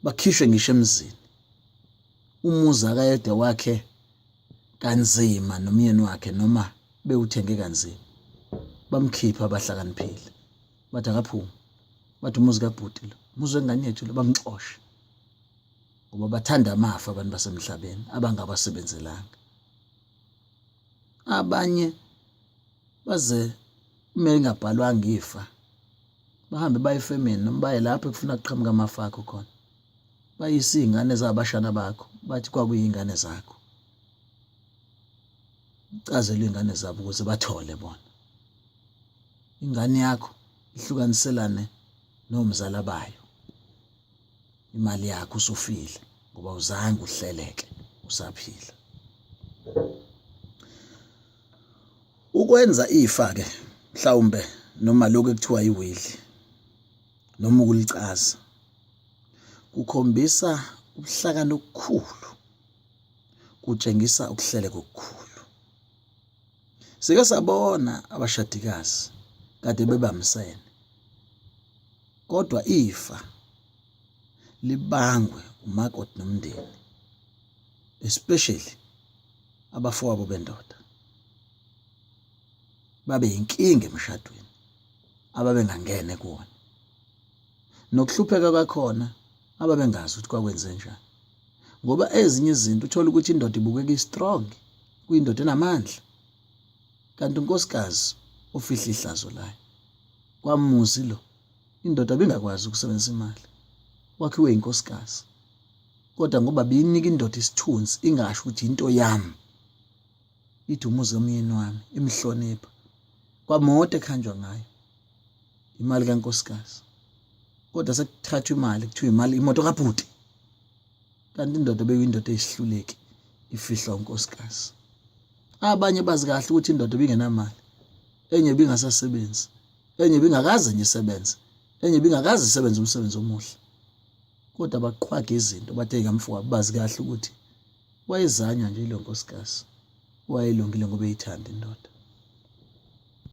Bakhishwe ngisho emzini. Umuzi akayedwa wakhe kanzima nomyeni wakhe noma bewuthenge kanzima. Bamkhipha abahlakaniphile. Bathi akaphume. Bathi umuzi kabhuti lo, umuzi wengane yethu lo, bamxoshe. Ngoba bathanda amafa abantu basemhlabeni abangabasebenzelanga. Abanye baze uma lingabhalwanga ifa bahambe baye efemini noma baye lapho ekufuna kuqhamuka amafa akho khona bayise iy'ngane zabashana bakho bathi kwakuyiy'ngane zakho ucazelwe iy'ngane zabo ukuze bathole bona ingane yakho ihlukaniselane nomzala bayo imali yakho usufile ngoba uzange uhleleke usaphila. Ukwenza ifa ke mhlawumbe noma lokhu ekuthiwa iwili noma ukulicaza kukhombisa ubuhlakani obukhulu, kutshengisa ukuhleleka okukhulu. Sike sabona abashadikazi kade bebambisene kodwa ifa libangwe umakoti nomndeni especially abafowabo bendoda babe yinkinga emshadweni ababengangene kuwona nokuhlupheka kwakhona ababengazi ukuthi kwakwenze njani ngoba ezinye izinto uthola ukuthi indoda ibukeka i-strong kuyindoda enamandla kanti unkosikazi ufihla ihlazo layo kwamuzi lo indoda bingakwazi ukusebenzisa imali wakhiwe inkosikazi kodwa ngoba biyinika indoda isithunzi ingasho ukuthi into yami ithi umuzi omyeni wami imhlonipha kwamoto ekuhanjwa ngayo imali kankosikazi kodwa sekuthathwa imali kuthiwa imali imoto kabhuti kanti indoda beyindoda eyisihluleki ifihlwa unkosikazi abanye bazi kahle ukuthi indoda ibingenamali enye ibingasasebenzi enye ibingakaze nje isebenze enye ibingakaze isebenze umsebenzi omuhle kodwa baqhwaga izinto bathe kamfowabo bazi kahle ukuthi wayezanywa nje ilo nkosikazi wayelungile ngoba eyithanda indoda.